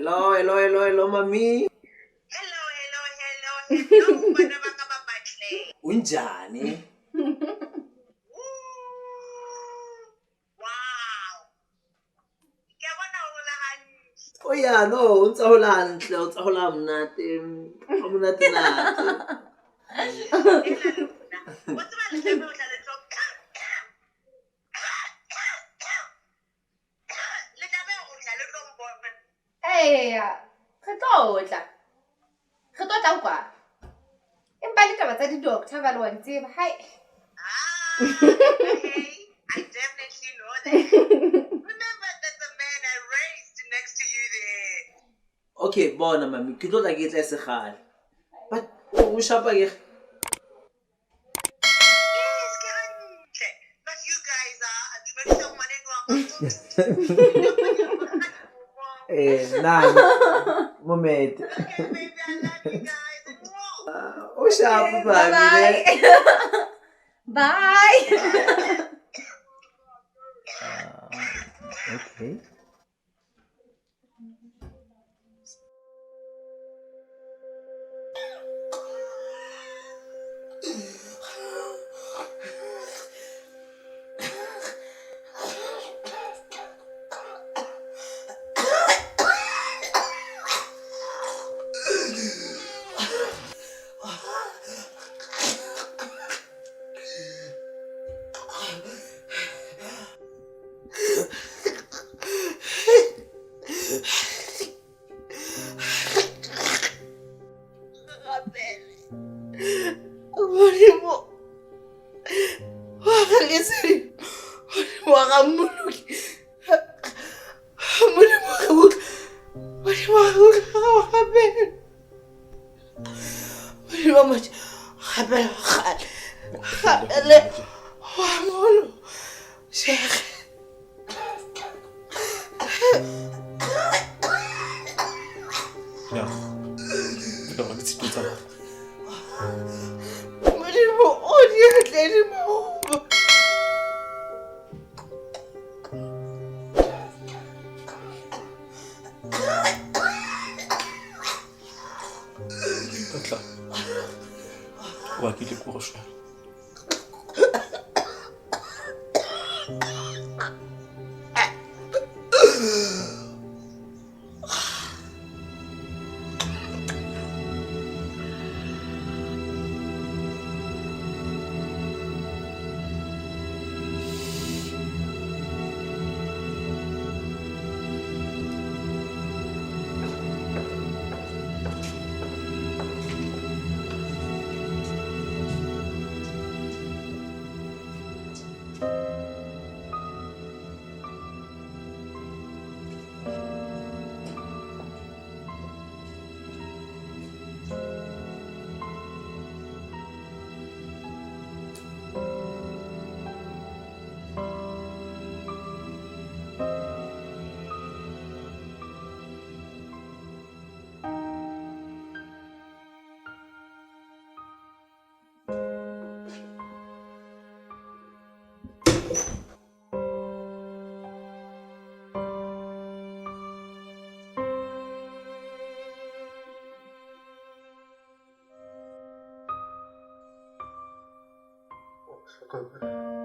Hello, hello, hello, hello, mami. Hello, hello, hello, hello, bana ba ka ba batle. Unjani? Wow. Ke a bona o la hantle. O ya no, o ntsa ho la hantle, o ntsa ho la monate. Ha monate nate. Ela lona. O tseba le tlameha ho tla le tlo Le tlameha ho tla le tlo mpona. Eya, re tlo tla. Re tlo tla kwa. Empa le taba tsa di-doctor ba le wa di tseba. Hai. Ah, hey, I definitely know that. Remember that the man I raised next to you there. Okay, bona mami, ke tlo tla ke tla e segale. But o shapa ke Yes, ke hantle. But you guys are dumedisa ngwaneno wa ka. Eh, na moment. Okay, baby, I love you guys. Mwah. O shapa mami. Bye. Bye. Okay. Modimo wa ga lesedi, Modimo wa ga Mmoloki, Modimo wa utlwa, Modimo wa utlwa ga o gapela. Modimo wa motho, gapela gale, gapele wa molo, shege. Ya. Ke gore ke tshito tsa batho. Modimo o diatleng di maoba. Ka tla. O bakile ko go shwela. Hlokomela.